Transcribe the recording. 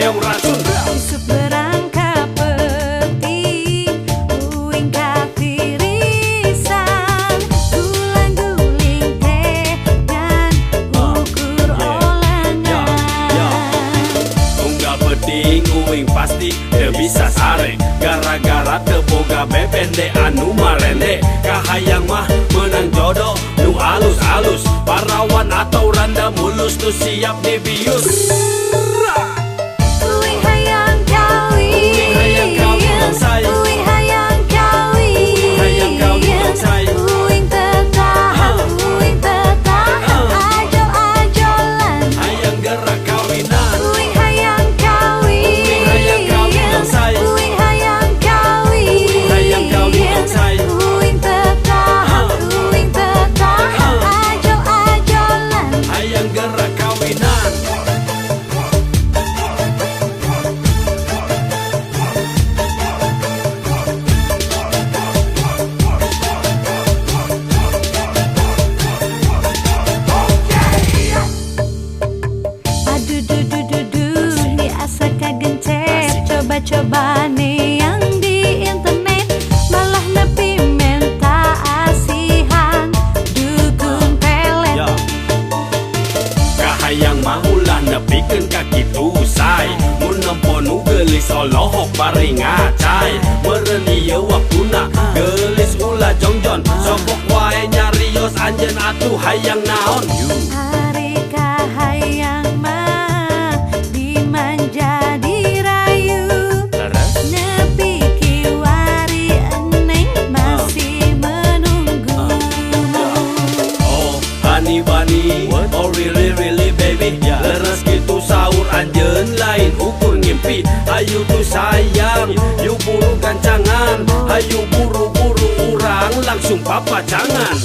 Keong racun. Isuk berang ka peuting, uing katirisan. Gulang-guling teh ngan ukur olangan. Unggal peuting uing pasti teu bisa sare, gara-gara teu boga bebende anu marende. Kahayang mah menang jodoh nu alus-alus, parawan atau randa mulus nu siap dibius. Uing hayang kawin. Uing hayang kawin dong, say. Uing hayang kawin. Uing hayang kawin dong, say. Uing teu tahan, uing teu tahan, ajol-ajolan. Hayang gerak kawinan. Uing hayang kawin. Uing hayang kawin dong, say. Uing hayang kawin. Uing hayang kawin dong, say. Uing teu tahan, uing teu tahan, ajol-ajolan. Hayang gerak kawinan. Aduh duh duh duh duh, ni asa kagencet. Coba-coba nih yang di internet, malah nepi menta asihan dukun pelet. Ya. Kahayang mah ulah nepikeun ka kitu, say. Mun nempo nu geulis, olohok bari ngacai. Meureun ieu waktuna geulis, ulah jongjon. Sogok wae nyarios, anjeun atuh hayang naon? Ari kahayang mah dimanja dirayu. Leres? Nepi kiwari eneng masih menunggu. Oh, honey bunny. Oh, really really baby. Leres gitu saur anjeun, lain ukur ngimpi. Ayo tuh sayang, yuk buru gancangan. Ayo buru-buru, urang langsung papacangan.